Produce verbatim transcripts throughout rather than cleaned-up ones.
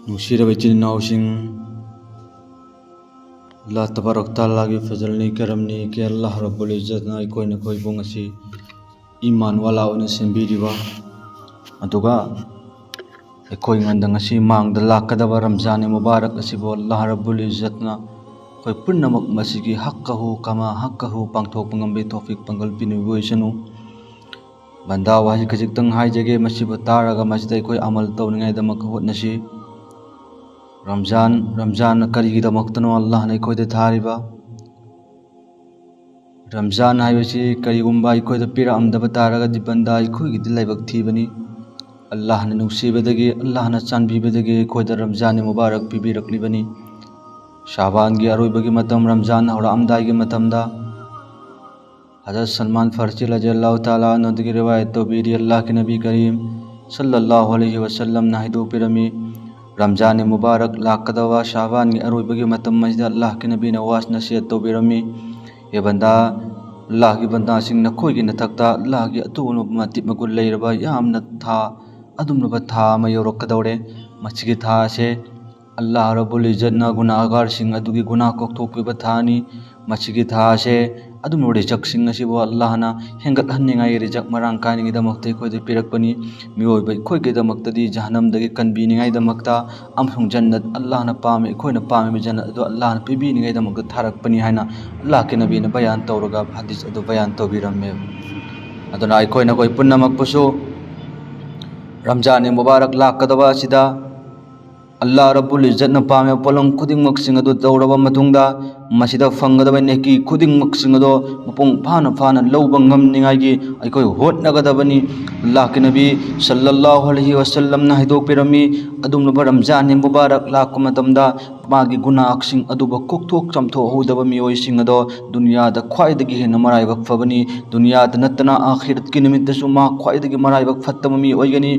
ꯅꯨꯡꯁꯤꯔꯕ ꯏꯆꯤꯟ ꯏꯅꯥꯎꯁꯤꯡ, ꯑꯜꯂꯥꯍ ꯇꯕꯥꯔꯛ ꯇꯥꯂꯥꯒꯤ ꯐꯖꯜꯅꯤ, ꯀꯔꯝꯅꯤ ꯀꯤ ꯑꯜꯂꯥꯍ ꯔꯕꯨꯜ ꯏꯖꯠꯅ ꯑꯩꯈꯣꯏ ꯅꯈꯣꯏꯕꯨ ꯉꯁꯤ ꯏꯃꯥꯟ ꯋꯥꯂꯥ ꯑꯣꯏꯅ ꯁꯦꯝꯕꯤꯔꯤꯕ, ꯑꯗꯨꯒ ꯑꯩꯈꯣꯏꯉꯣꯟꯗ ꯉꯁꯤ ꯃꯥꯡꯗ ꯂꯥꯛꯀꯗꯕ ꯔꯝꯖꯥꯟ ꯃꯨꯕꯥꯔꯛ ꯑꯁꯤꯕꯨ ꯑꯜꯂꯥꯍ ꯔꯕꯨꯜ ꯏꯖꯠꯅ ꯑꯩꯈꯣꯏ ꯄꯨꯝꯅꯃꯛ ꯃꯁꯤꯒꯤ ꯍꯛꯀꯍꯨ ꯀꯃꯥ ꯍꯛꯀꯍꯨ ꯄꯥꯡꯊꯣꯛꯄ ꯉꯝꯕꯒꯤ ꯇꯧꯐꯤꯛ ꯄꯥꯡꯒꯜ ꯄꯤꯅꯕꯤꯕ ꯑꯣꯏꯁꯅꯨ꯫ ꯕꯟꯗꯥ ꯋꯥꯍꯩ ꯈꯖꯤꯛꯇꯪ ꯍꯥꯏꯖꯒꯦ, ꯃꯁꯤꯕꯨ ꯇꯥꯔꯒ ꯃꯁꯤꯗ ꯑꯩꯈꯣꯏ ꯑꯃꯜ ꯇꯧꯅꯤꯡꯉꯥꯏꯗꯃꯛ ꯍꯣꯠꯅꯁꯤ꯫ ꯔꯝꯖꯥꯟ, ꯔꯝꯖꯥꯟ ꯀꯔꯤꯒꯤꯗꯃꯛꯇꯅꯣ ꯑꯜꯂꯥꯍꯅ ꯑꯩꯈꯣꯏꯗ ꯊꯥꯔꯤꯕ? ꯔꯝꯖꯥꯟ ꯍꯥꯏꯕꯁꯤ ꯀꯔꯤꯒꯨꯝꯕ ꯑꯩꯈꯣꯏꯗ ꯄꯤꯔꯛꯑꯝꯗꯕ ꯇꯥꯔꯒꯗꯤ ꯕꯟꯗꯥ ꯑꯩꯈꯣꯏꯒꯤꯗꯤ ꯂꯥꯏꯕꯛ ꯊꯤꯕꯅꯤ꯫ ꯑꯜꯂꯥꯍꯅ ꯅꯨꯡꯁꯤꯕꯗꯒꯤ, ꯑꯜꯂꯥꯍꯅ ꯆꯥꯟꯕꯤꯕꯗꯒꯤ ꯑꯩꯈꯣꯏꯗ ꯔꯝꯖꯥꯟ ꯃꯨꯕꯥꯔꯛ ꯄꯤꯕꯤꯔꯛꯂꯤꯕꯅꯤ꯫ ꯁꯥꯕꯥꯟꯒꯤ ꯑꯔꯣꯏꯕꯒꯤ ꯃꯇꯝ, ꯔꯝꯖꯥꯟ ꯍꯧꯔꯛꯑꯝꯗꯥꯏꯒꯤ ꯃꯇꯝꯗ ꯍꯖꯔꯠ ꯁꯜꯃꯥꯟ ꯐꯥꯔꯁꯤ ꯔꯖꯤꯌꯜꯂꯥꯍꯨ ꯇꯥꯂꯥ ꯑꯟꯍꯨꯗꯒꯤ ꯔꯤꯋꯥꯌꯠ ꯇꯧꯕꯤꯔꯤ, ꯑꯜꯂꯥꯍꯀꯤ ꯅꯕꯤ ꯀꯔꯤꯝ ꯁꯜꯂꯜꯂꯥꯍꯨ ꯑꯂꯩꯍꯤ ꯋꯁꯜꯂꯝꯅ ꯍꯥꯏꯗꯣꯛꯄꯤꯔꯝꯃꯤ, ꯔꯝꯖꯥꯟ ꯃꯨꯕꯥꯔꯛ ꯂꯥꯛꯀꯗꯕ ꯁꯥꯕꯥꯟꯒꯤ ꯑꯔꯣꯏꯕꯒꯤ ꯃꯇꯝ ꯑꯁꯤꯗ ꯑꯜꯂꯥꯍꯀꯤ ꯅꯕꯤꯅ ꯋꯥꯁ ꯅꯁꯤꯍꯠ ꯇꯧꯕꯤꯔꯝꯃꯤ, "ꯍꯦ ꯕꯟꯗꯥ, ꯑꯜꯂꯥꯍꯀꯤ ꯕꯟꯗꯥꯁꯤꯡ, ꯅꯈꯣꯏꯒꯤ ꯅꯊꯛꯇ ꯑꯜꯂꯥꯍꯀꯤ ꯑꯇꯣꯞꯄ ꯃꯇꯤꯛ ꯃꯒꯨꯟ ꯂꯩꯔꯕ ꯌꯥꯝꯅ ꯊꯥ, ꯑꯗꯨꯝꯂꯕ ꯊꯥ ꯑꯃ ꯌꯧꯔꯛꯀꯗꯧꯔꯦ꯫ ꯃꯁꯤꯒꯤ ꯊꯥ ꯑꯁꯦ ꯑꯜꯂꯥꯍ ꯔꯕꯨꯜ ꯏꯖꯠꯅ ꯒꯨꯅꯥꯍꯒꯥꯔꯁꯤꯡ ꯑꯗꯨꯒꯤ ꯒꯨꯅꯥꯍ ꯀꯣꯛꯊꯣꯛꯄꯤꯕ ꯊꯥꯅꯤ꯫ ꯃꯁꯤꯒꯤ ꯊꯥ ꯑꯁꯦ ꯑꯗꯨꯝꯕ ꯔꯤꯖꯛꯁꯤꯡ ꯑꯁꯤꯕꯨ ꯑꯜꯂꯥꯍꯅ ꯍꯦꯟꯒꯠꯍꯟꯅꯤꯡꯉꯥꯏ, ꯔꯤꯖꯛ ꯃꯔꯥꯡ ꯀꯥꯏꯅꯤꯡꯉꯥꯏꯗꯃꯛꯇ ꯑꯩꯈꯣꯏꯗ ꯄꯤꯔꯛꯄꯅꯤ꯫ ꯃꯤꯑꯣꯏꯕ ꯑꯩꯈꯣꯏꯒꯤꯗꯃꯛꯇꯗꯤ ꯖꯍꯟꯅꯝꯗꯒꯤ ꯀꯟꯕꯤꯅꯤꯡꯉꯥꯏꯗꯃꯛꯇ ꯑꯃꯁꯨꯡ ꯖꯟꯅꯠ, ꯑꯜꯂꯥꯍꯅ ꯄꯥꯝꯃꯤ, ꯑꯩꯈꯣꯏꯅ ꯄꯥꯝꯃꯤꯕ ꯖꯟꯅꯠ ꯑꯗꯨ ꯑꯜꯂꯥꯍꯅ ꯄꯤꯕꯤꯅꯤꯡꯉꯥꯏꯗꯃꯛꯇ ꯊꯥꯔꯛꯄꯅꯤ" ꯍꯥꯏꯅ ꯑꯜꯂꯥꯍꯀꯤ ꯅꯕꯤꯅ ꯕꯌꯥꯟ ꯇꯧꯔꯒ ꯍꯗꯤꯁ ꯑꯗꯨ ꯕꯌꯥꯟ ꯇꯧꯕꯤꯔꯝꯃꯦ꯫ ꯑꯗꯨꯅ ꯑꯩꯈꯣꯏ ꯅꯈꯣꯏ ꯄꯨꯝꯅꯃꯛꯄꯨꯁꯨ ꯔꯝꯖꯥꯟ ꯃꯨꯕꯥꯔꯛ ꯂꯥꯛꯀꯗꯕ ꯑꯁꯤꯗ ꯑꯜꯂꯥꯍ ꯔꯕꯨꯜ ꯏꯖꯠꯅ ꯄꯥꯝꯃꯤꯕ ꯄꯣꯠꯂꯝ ꯈꯨꯗꯤꯡꯃꯛꯁꯤꯡ ꯑꯗꯨ ꯇꯧꯔꯕ ꯃꯇꯨꯡꯗ, ꯃꯁꯤꯗ ꯐꯪꯒꯗꯕ ꯅꯦꯀꯤ ꯈꯨꯗꯤꯡꯃꯛꯁꯤꯡ ꯑꯗꯣ ꯃꯄꯨꯡ ꯐꯥꯅ ꯐꯥꯅ ꯂꯧꯕ ꯉꯝꯅꯤꯡꯉꯥꯏꯒꯤ ꯑꯩꯈꯣꯏ ꯍꯣꯠꯅꯒꯗꯕꯅꯤ꯫ ꯑꯜꯂꯥꯍꯀꯤ ꯅꯕꯤ ꯁꯜꯂꯜꯂꯥꯍꯨ ꯑꯂꯩꯍꯤ ꯋꯁꯜꯂꯝꯅ ꯍꯥꯏꯗꯣꯛꯄꯤꯔꯝꯃꯤ, ꯑꯗꯨꯝꯂꯕ ꯔꯝꯖꯥꯟ ꯃꯨꯕꯥꯔꯛ ꯂꯥꯛꯄ ꯃꯇꯝꯗ ꯃꯥꯒꯤ ꯒꯨꯅꯥꯍꯁꯤꯡ ꯑꯗꯨꯕꯨ ꯀꯣꯛꯊꯣꯛ ꯆꯥꯝꯊꯣꯛꯍꯧꯗꯕ ꯃꯤꯑꯣꯏꯁꯤꯡ ꯑꯗꯣ ꯗꯨꯅꯤꯌꯥꯗ ꯈ꯭ꯋꯥꯏꯗꯒꯤ ꯍꯦꯟꯅ ꯃꯔꯥꯏꯕꯛ ꯐꯕꯅꯤ꯫ ꯗꯨꯅꯤꯌꯥꯗ ꯅꯠꯇꯅ ꯑꯥꯈꯤꯔꯠꯀꯤ ꯅꯨꯃꯤꯠꯇꯁꯨ ꯃꯥ ꯈ꯭ꯋꯥꯏꯗꯒꯤ ꯃꯔꯥꯏꯕꯛ ꯐꯠꯇꯕ ꯃꯤ ꯑꯣꯏꯒꯅꯤ꯫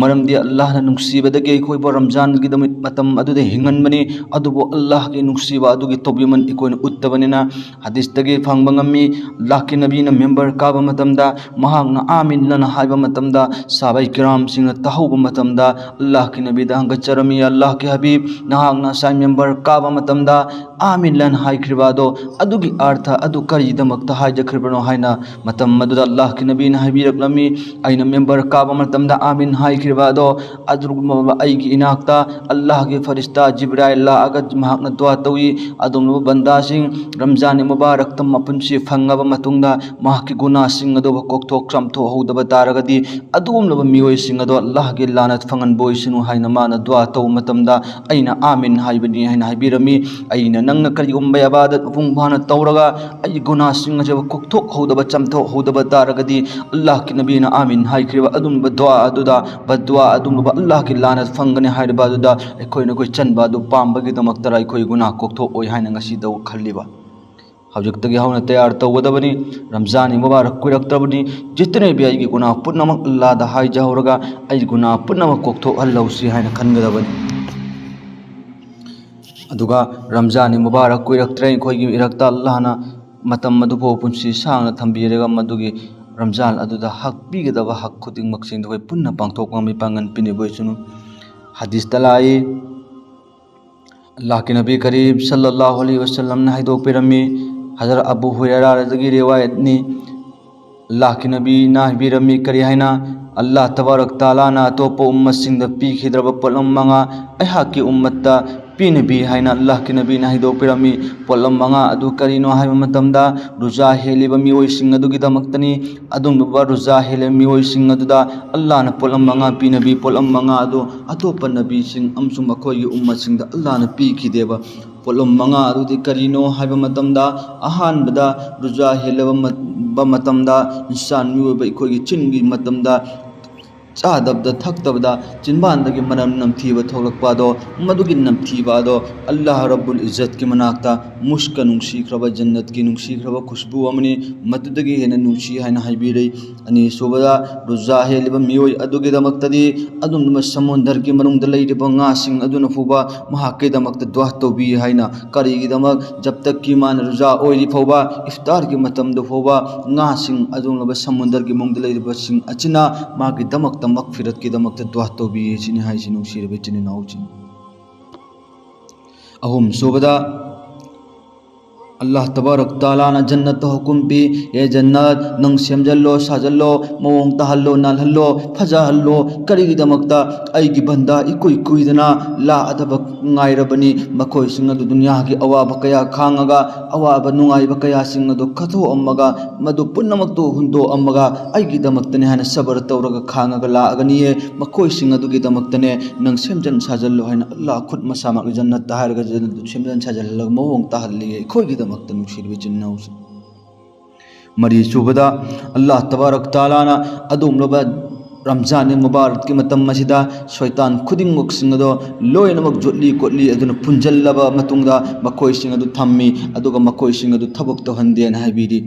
ꯃꯔꯝꯗꯤ ꯑꯜꯂꯥꯍꯅ ꯅꯨꯡꯁꯤꯕꯗꯒꯤ ꯑꯩꯈꯣꯏꯕꯨ ꯔꯝꯖꯥꯟꯒꯤ ꯅꯨꯃꯤꯠ ꯃꯇꯝ ꯑꯗꯨꯗ ꯍꯤꯡꯍꯟꯕꯅꯤ꯫ ꯑꯗꯨꯕꯨ ꯑꯜꯂꯥꯍꯒꯤ ꯅꯨꯡꯁꯤꯕ ꯑꯗꯨꯒꯤ ꯇꯧꯕꯤꯃꯜ ꯑꯩꯈꯣꯏꯅ ꯎꯠꯇꯕꯅꯤꯅ꯫ ꯍꯗꯤꯁꯇꯒꯤ ꯐꯪꯕ ꯉꯝꯃꯤ, ꯑꯜꯂꯥꯍꯀꯤ ꯅꯕꯤꯅ ꯃꯤꯝꯕꯔ ꯀꯥꯕ ꯃꯇꯝꯗ ꯃꯍꯥꯛꯅ "ꯑꯥꯃꯤꯟ" ꯂꯅ ꯍꯥꯏꯕ ꯃꯇꯝꯗ ꯁꯍꯥꯕꯥꯏ ꯀꯤꯔꯥꯝꯁꯤꯡꯅ ꯇꯥꯍꯧꯕ ꯃꯇꯝꯗ ꯑꯜꯂꯥꯍꯀꯤ ꯅꯕꯤꯗ ꯍꯪꯒꯠꯆꯔꯝꯃꯤ, "ꯑꯜꯂꯥꯍꯀꯤ ꯍꯕꯤꯕ, ꯅꯍꯥꯛꯅ ꯉꯁꯥꯏ ꯃꯤꯝꯕꯔ ꯀꯥꯕ ꯃꯇꯝꯗ 'ꯑꯥꯃꯤꯟ' ꯂꯅ ꯍꯥꯏꯈ꯭ꯔꯤꯕ ꯑꯗꯣ, ꯑꯗꯨꯒꯤ ꯑꯔꯊ ꯑꯗꯨ ꯀꯔꯤꯒꯤꯗꯃꯛꯇ ꯍꯥꯏꯖꯈ꯭ꯔꯤꯕꯅꯣ?" ꯍꯥꯏꯅ ꯃꯇꯝ ꯑꯗꯨꯗ ꯑꯜꯂꯥꯍꯀꯤ ꯅꯕꯤꯅ ꯍꯥꯏꯕꯤꯔꯛꯂꯝꯃꯤ, "ꯑꯩꯅ ꯃꯤꯝꯕꯔ ꯀꯥꯕ ꯃꯇꯝꯗ 'ꯑꯥꯃꯤꯟ' ꯍꯥꯏꯈ꯭ꯔꯤꯕ ꯑꯗꯣ, ꯑꯗꯨꯒꯨꯝꯂꯕ ꯑꯩꯒꯤ ꯏꯅꯥꯛꯇ ꯑꯜꯂꯥꯍꯒꯤ ꯐꯔꯤꯁꯇꯥ ꯖꯤꯕ꯭ꯔꯥꯏꯜ ꯂꯥꯛꯑꯒ ꯃꯍꯥꯛꯅ ꯗꯨꯋꯥ ꯇꯧꯏ, ꯑꯗꯨꯒꯨꯝꯂꯕ ꯕꯟꯗꯥꯁꯤꯡ ꯔꯝꯖꯥꯟ ꯃꯨꯕꯥꯔꯛꯇ ꯃꯄꯨꯟꯁꯤ ꯐꯪꯉꯕ ꯃꯇꯨꯡꯗ ꯃꯍꯥꯛꯀꯤ ꯒꯨꯅꯥꯁꯤꯡ ꯑꯗꯨꯕꯨ ꯀꯣꯛꯊꯣꯛ ꯆꯥꯝꯊꯣꯛꯍꯧꯗꯕ ꯇꯥꯔꯒꯗꯤ, ꯑꯗꯨꯒꯨꯝꯂꯕ ꯃꯤꯑꯣꯏꯁꯤꯡ ꯑꯗꯣ ꯑꯜꯂꯥꯍꯒꯤ ꯂꯥꯅꯠ ꯐꯪꯍꯟꯕ ꯑꯣꯏꯁꯅꯨ" ꯍꯥꯏꯅ ꯃꯥꯅ ꯗꯨꯋꯥ ꯇꯧꯕ ꯃꯇꯝꯗ ꯑꯩꯅ "ꯑꯥꯃꯤꯟ" ꯍꯥꯏꯕꯅꯤ ꯍꯥꯏꯅ ꯍꯥꯏꯕꯤꯔꯝꯃꯤ꯫ ꯑꯩꯅ ꯅꯪꯅ ꯀꯔꯤꯒꯨꯝꯕ ꯏꯕꯥꯗꯠ ꯃꯄꯨꯡ ꯐꯥꯅ ꯇꯧꯔꯒ ꯑꯩꯒꯤ ꯒꯨꯅꯥꯁꯤꯡ ꯑꯁꯤꯕꯨ ꯀꯣꯛꯊꯣꯛꯍꯧꯗꯕ, ꯆꯥꯝꯊꯣꯛꯍꯧꯗꯕ ꯇꯥꯔꯒꯗꯤ, ꯑꯜꯂꯥꯍꯀꯤ ꯅꯕꯤꯅ "ꯑꯥꯃꯤꯟ" ꯍꯥꯏꯈ꯭ꯔꯤꯕ ꯑꯗꯨꯒꯨꯝꯕ ꯗꯨꯋꯥ ꯑꯗꯨꯗ, ꯕꯗꯗꯨꯋꯥ ꯑꯗꯨꯒꯨꯝꯂꯕ ꯑꯜꯂꯥꯍꯀꯤ ꯂꯥꯅꯠ ꯐꯪꯒꯅꯤ ꯍꯥꯏꯔꯤꯕ ꯑꯗꯨꯗ ꯑꯩꯈꯣꯏꯅ ꯑꯩꯈꯣꯏ ꯆꯟꯕ ꯑꯗꯨ ꯄꯥꯝꯕꯒꯤꯗꯃꯛꯇꯔ ꯑꯩꯈꯣꯏ ꯒꯨꯅꯥ ꯀꯣꯛꯊꯣꯛꯑꯣꯏ ꯍꯥꯏꯅ ꯉꯁꯤꯗ ꯈꯜꯂꯤꯕ? ꯍꯧꯖꯤꯛꯇꯒꯤ ꯍꯧꯅ ꯇꯌꯥꯔ ꯇꯧꯒꯗꯕꯅꯤ꯫ ꯔꯝꯖꯥꯟ ꯃꯨꯕꯥꯔꯛ ꯀꯨꯏꯔꯛꯇ꯭ꯔꯕꯅꯤ꯫ ꯖꯤꯇꯅꯦ ꯚꯤ ꯑꯩꯒꯤ ꯒꯨꯅꯥ ꯄꯨꯝꯅꯃꯛ ꯑꯜꯂꯥꯗ ꯍꯥꯏꯖꯍꯧꯔꯒ ꯑꯩꯒꯤ ꯒꯨꯅꯥ ꯄꯨꯝꯅꯃꯛ ꯀꯣꯛꯊꯣꯛꯍꯜꯂꯧꯁꯤ ꯍꯥꯏꯅ ꯈꯟꯒꯗꯕꯅꯤ꯫ ꯑꯗꯨꯒ ꯔꯝꯖꯥꯟ ꯃꯨꯕꯥꯔꯛ ꯀꯨꯏꯔꯛꯇ꯭ꯔꯦ꯫ ꯑꯩꯈꯣꯏꯒꯤ ꯏꯔꯛꯇ ꯑꯜꯂꯥꯍꯅ ꯃꯇꯝ ꯑꯗꯨꯐꯥꯎ ꯄꯨꯟꯁꯤ ꯁꯥꯡꯅ ꯊꯝꯕꯤꯔꯒ ꯃꯗꯨꯒꯤ ꯔꯝꯖꯥꯟ ꯑꯗꯨꯗ ꯍꯛ ꯄꯤꯒꯗꯕ ꯍꯛ ꯈꯨꯗꯤꯡꯃꯛꯁꯤꯡꯗꯨ ꯑꯩꯈꯣꯏ ꯄꯨꯟꯅ ꯄꯥꯡꯊꯣꯛꯄ ꯉꯝꯃꯤ ꯄꯥꯡꯒꯟ ꯄꯤꯅꯕ ꯑꯣꯏꯁꯅꯨ꯫ ꯍꯗꯤꯁꯇ ꯂꯥꯛꯏ, ꯑꯜꯂꯥꯍꯀꯤ ꯅꯕꯤ ꯀꯔꯤꯝ ꯁꯜꯂꯜꯂꯥꯍꯨ ꯑꯂꯩꯍꯤ ꯋꯁꯜꯂꯝꯅ ꯍꯥꯏꯗꯣꯛꯄꯤꯔꯝꯃꯤ, ꯍꯖꯔꯠ ꯑꯕꯨ ꯍꯨꯔꯦꯔꯥꯗꯒꯤ ꯔꯤꯋꯥꯌꯠꯅꯤ꯫ ꯑꯜꯂꯥꯍꯀꯤ ꯅꯕꯤꯅ ꯍꯥꯏꯕꯤꯔꯝꯃꯤ ꯀꯔꯤ ꯍꯥꯏꯅ? "ꯑꯜꯂꯥꯍ ꯇꯕꯥꯔꯛ ꯇꯥꯂꯥꯅ ꯑꯇꯣꯞꯄ ꯎꯝꯃꯠꯁꯤꯡꯗ ꯄꯤꯈꯤꯗ꯭ꯔꯕ ꯄꯣꯠꯂꯝ ꯃꯉꯥ ꯑꯩꯍꯥꯛꯀꯤ ꯎꯝꯃꯠꯇ ꯄꯤꯅꯕꯤ" ꯍꯥꯏꯅ ꯑꯜꯂꯥꯍꯀꯤ ꯅꯕꯤꯅ ꯍꯥꯏꯗꯣꯛꯄꯤꯔꯝꯃꯤ꯫ ꯄꯣꯠꯂꯝ ꯃꯉꯥ ꯑꯗꯨ ꯀꯔꯤꯅꯣ ꯍꯥꯏꯕ ꯃꯇꯝꯗ, ꯔꯨꯖꯥ ꯍꯦꯜꯂꯤꯕ ꯃꯤꯑꯣꯏꯁꯤꯡ ꯑꯗꯨꯒꯤꯗꯃꯛꯇꯅꯤ꯫ ꯑꯗꯨꯒꯨꯝꯂꯕ ꯔꯨꯖꯥ ꯍꯦꯜꯂꯤꯕ ꯃꯤꯑꯣꯏꯁꯤꯡ ꯑꯗꯨꯗ ꯑꯜꯂꯥꯍꯅ ꯄꯣꯠꯂꯝ ꯃꯉꯥ ꯄꯤꯅꯕꯤ, ꯄꯣꯠꯂꯝ ꯃꯉꯥ ꯑꯗꯨ ꯑꯇꯣꯞꯄ ꯅꯕꯤꯁꯤꯡ ꯑꯃꯁꯨꯡ ꯃꯈꯣꯏꯒꯤ ꯎꯝꯃꯠꯁꯤꯡꯗ ꯑꯜꯂꯥꯍꯅ ꯄꯤꯈꯤꯗꯦꯕ꯫ ꯄꯣꯠꯂꯝ ꯃꯉꯥ ꯑꯗꯨꯗꯤ ꯀꯔꯤꯅꯣ ꯍꯥꯏꯕ ꯃꯇꯝꯗ, ꯑꯍꯥꯟꯕꯗ ꯔꯨꯖꯥ ꯍꯦꯜꯂꯕ ꯃ-, ꯕ ꯃꯇꯝꯗ, ꯏꯟꯁꯥꯟ ꯃꯤꯑꯣꯏꯕ ꯑꯩꯈꯣꯏꯒꯤ ꯆꯤꯟꯒꯤ ꯃꯇꯝꯗ, ꯆꯥꯗꯕꯗ ꯊꯛꯇꯕꯗ ꯆꯤꯟꯕꯥꯟꯗꯒꯤ ꯃꯅꯝ ꯅꯝꯊꯤꯕ ꯊꯣꯛꯂꯛꯄ ꯑꯗꯣ, ꯃꯗꯨꯒꯤ ꯅꯝꯊꯤꯕ ꯑꯗꯣ ꯑꯜꯂꯥꯍ ꯔꯕꯨꯜ ꯏꯖꯠꯀꯤ ꯃꯅꯥꯛꯇ ꯃꯨꯁꯀ ꯅꯨꯡꯁꯤꯈ꯭ꯔꯕ, ꯖꯟꯅꯠꯀꯤ ꯅꯨꯡꯁꯤꯈ꯭ꯔꯕ ꯈꯨꯁꯕꯨ ꯑꯃꯅꯤ, ꯃꯗꯨꯗꯒꯤ ꯍꯦꯟꯅ ꯅꯨꯡꯁꯤ ꯍꯥꯏꯅ ꯍꯥꯏꯕꯤꯔꯤ꯫ ꯑꯅꯤꯁꯨꯕꯗ, ꯔꯨꯖꯥ ꯍꯦꯜꯂꯤꯕ ꯃꯤꯑꯣꯏ ꯑꯗꯨꯒꯤꯗꯃꯛꯇꯗꯤ ꯑꯗꯨꯝꯕ ꯁꯃꯨꯟꯗꯔꯒꯤ ꯃꯅꯨꯡꯗ ꯂꯩꯔꯤꯕ ꯉꯥꯁꯤꯡ ꯑꯗꯨꯅ ꯐꯥꯎꯕ ꯃꯍꯥꯛꯀꯤꯗꯃꯛꯇ ꯗꯨꯋꯥ ꯇꯧꯕꯤ ꯍꯥꯏꯅ꯫ ꯀꯔꯤꯒꯤꯗꯃꯛ? ꯖꯕ ꯇꯛꯀꯤ ꯃꯥꯅ ꯔꯨꯖꯥ ꯑꯣꯏꯔꯤ ꯐꯥꯎꯕ, ꯏꯐꯇꯥꯔꯒꯤ ꯃꯇꯝꯗ ꯐꯥꯎꯕ ꯉꯥꯁꯤꯡ ꯑꯗꯨꯒꯨꯝꯂꯕ ꯁꯃꯨꯟꯗꯔꯒꯤ ꯃꯑꯣꯡꯗ ꯂꯩꯔꯤꯕꯁꯤꯡ ꯑꯁꯤꯅ ꯃꯥꯒꯤꯗꯃꯛꯇ ꯃꯛꯐꯤꯔꯠꯀꯤꯗꯃꯛꯇ ꯗꯨꯋꯥ ꯇꯧꯕꯤ ꯁꯤꯅꯤ ꯍꯥꯏꯁꯤ, ꯅꯨꯡꯁꯤꯔꯕ ꯏꯆꯤꯟ ꯏꯅꯥꯎꯁꯤꯡ꯫ ꯑꯍꯨꯝꯁꯨꯕꯗ, ꯑꯜꯂꯥꯍ ꯇꯕꯥꯔꯛ ꯇꯥꯂꯥꯅ ꯖꯟꯅꯠꯇ ꯍꯨꯀꯨꯝ ꯄꯤ, "ꯑꯦ ꯖꯟꯅꯠ, ꯅꯪ ꯁꯦꯝꯖꯜꯂꯣ, ꯁꯥꯖꯜꯂꯣ, ꯃꯑꯣꯡ ꯇꯥꯍꯜꯂꯣ, ꯅꯥꯜꯍꯜꯂꯣ, ꯐꯖꯍꯜꯂꯣ꯫ ꯀꯔꯤꯒꯤꯗꯃꯛꯇ? ꯑꯩꯒꯤ ꯕꯟꯗꯥ ꯏꯀꯨꯏ ꯀꯨꯏꯗꯅ ꯂꯥꯛꯑꯗꯕ ꯉꯥꯏꯔꯕꯅꯤ꯫ ꯃꯈꯣꯏꯁꯤꯡ ꯑꯗꯨ ꯗꯨꯅꯤꯌꯥꯒꯤ ꯑꯋꯥꯕ ꯀꯌꯥ ꯈꯥꯡꯉꯒ, ꯑꯋꯥꯕ ꯅꯨꯡꯉꯥꯏꯕ ꯀꯌꯥꯁꯤꯡ ꯑꯗꯨ ꯀꯠꯊꯣꯛꯑꯝꯃꯒ, ꯃꯗꯨ ꯄꯨꯝꯅꯃꯛꯇꯨ ꯍꯨꯟꯗꯣꯛꯑꯝꯃꯒ ꯑꯩꯒꯤꯗꯃꯛꯇꯅꯤ ꯍꯥꯏꯅ ꯁꯕꯔ ꯇꯧꯔꯒ ꯈꯥꯡꯉꯒ ꯂꯥꯛꯑꯒꯅꯤꯌꯦ꯫ ꯃꯈꯣꯏꯁꯤꯡ ꯑꯗꯨꯒꯤꯗꯃꯛꯇꯅꯦ ꯅꯪ ꯁꯦꯝꯖꯟ ꯁꯥꯖꯜꯂꯣ" ꯍꯥꯏꯅ ꯑꯜꯂꯥꯍ ꯈꯨꯠ ꯃꯁꯥꯃꯛ ꯖꯟꯅꯠꯇ ꯍꯥꯏꯔꯒ ꯖꯟꯅꯠꯇꯨ ꯁꯦꯝꯖꯟ ꯁꯥꯖꯜꯍꯜꯂꯒ ꯃꯑꯣꯡ ꯇꯥꯍꯜꯂꯤꯌꯦ ꯑꯩꯈꯣꯏꯒꯤꯗꯃꯛꯇ, ꯅꯨꯡꯁꯤꯔꯕ ꯏꯆꯤꯟ ꯏꯅꯥꯎꯁꯤꯡ꯫ ꯃꯔꯤꯁꯨꯕꯗ, ꯑꯜꯂꯥꯍ ꯇꯕꯥꯔꯛ ꯇꯥꯂꯥꯅ ꯑꯗꯨꯒꯨꯝꯂꯕ ꯔꯝꯖꯥꯟ ꯃꯨꯕꯥꯔꯛꯀꯤ ꯃꯇꯝ ꯑꯁꯤꯗ ꯁꯣꯏꯇꯥꯟ ꯈꯨꯗꯤꯡꯃꯛꯁꯤꯡ ꯑꯗꯣ ꯂꯣꯏꯅꯃꯛ ꯖꯨꯠꯂꯤ ꯀꯣꯠꯂꯤ ꯑꯗꯨꯅ ꯄꯨꯟꯖꯜꯂꯕ ꯃꯇꯨꯡꯗ ꯃꯈꯣꯏꯁꯤꯡ ꯑꯗꯨ ꯊꯝꯃꯤ, ꯑꯗꯨꯒ ꯃꯈꯣꯏꯁꯤꯡ ꯑꯗꯨ ꯊꯕꯛ ꯇꯧꯍꯟꯗꯦꯅ ꯍꯥꯏꯕꯤꯔꯤ꯫